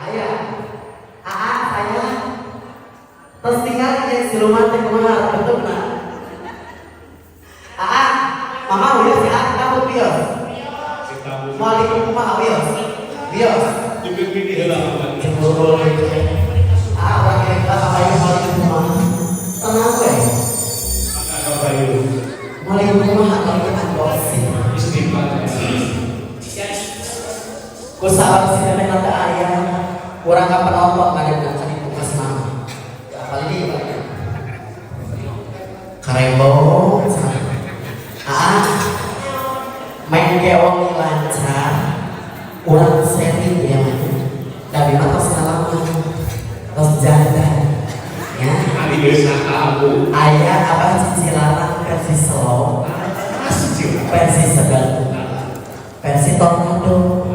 Aya. Aa, saya terus tinggal di siluman teh kumaha bentukna? Aa, mama wios ya, kamu wios. Moal dikumaha wios? Wios. Dipikir heula. Cemburu. Ah, urang ngiring ka kabayu moal dikumaha. Tenang we. Maka kabayu. Moal dikumaha kalau unboxing. Istighfar. Ku sabab si teteh teu aya, urang ka penonton ngadepna can dibuka mama. Ya apal di Pak. Karembong. Ah, main keong lancar, urang sharing ya mah. Dari mah tos ngalaman, tos janda. Ya, Ari desa kamu. Aya abah cicilaran versi slow, versi sedang, versi tornado.